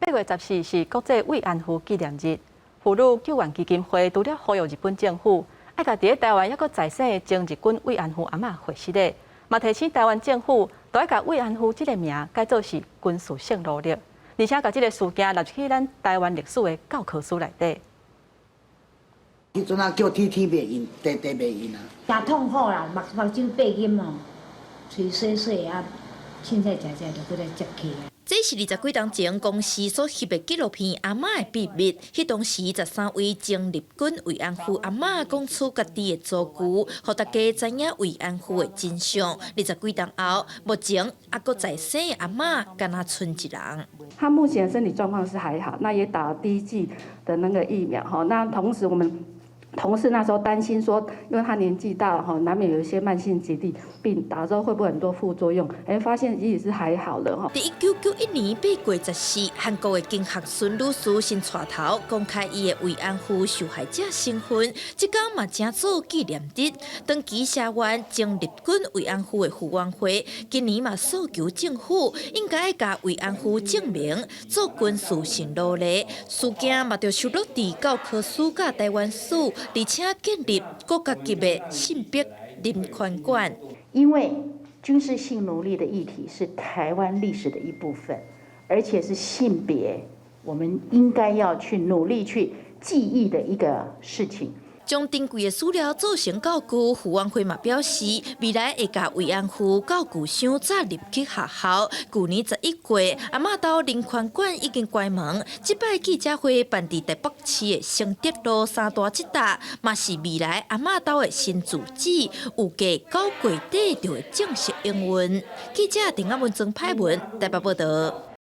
8月14是國際慰安婦紀念日，婦女救援基金會除了呼籲日本政府愛共佇咧台灣猶閣在生的前日軍慰安婦阿嬤會失禮，嘛提醒台灣政府著愛共慰安婦這个名改做是軍事性奴隸，而且共這个事件納入去咱台灣歷史的教科書內底。彼陣啊叫天天袂應，地地袂應啊。誠痛苦啦，目目睭閉金哦，喙洗洗啊，凊彩食食就閣來接起來。這是20幾冬前公視所翕的紀錄片《阿嬤的秘密》。彼當時13位前日軍慰安婦阿嬤講出家己的遭遇，予大家知影慰安婦的真相。20幾冬後，目前猶閣在生的阿嬤，干焦賰一人。他目前身體狀況是還好，那也打了第一劑的那個疫苗哈。那同時我們同事那時候擔心說，因為他年紀大了哈，難免有一些慢性疾病，打之後會不會很多副作用？哎，發現其實是還好的哈。佇1991年8月14，韓國的金學順女士先帶頭公開伊的慰安婦受害者身份，這工嘛正做紀念日。長期聲援前日軍慰安婦的傅園會，今年嘛訴求政府應該共慰安婦正名做軍事性奴隸，事件嘛著收錄佇教科書佮台灣史。而且建立國家級的性別人權館。因為軍事性奴隸的議題是台灣歷史的一部分，而且是性別，我們應該要去努力去記憶的一個事情。將珍貴的史料做成教具，傅園會嘛表示，未來會共慰安婦教具箱載入去學校。舊年11月，阿嬤島人權館已經關門。這擺記者會辦佇台北市的承德路三大這搭，嘛是未來阿嬤島的新住址，預計9月底就會正式營運。記者鄭亞文、曾派文台北報道。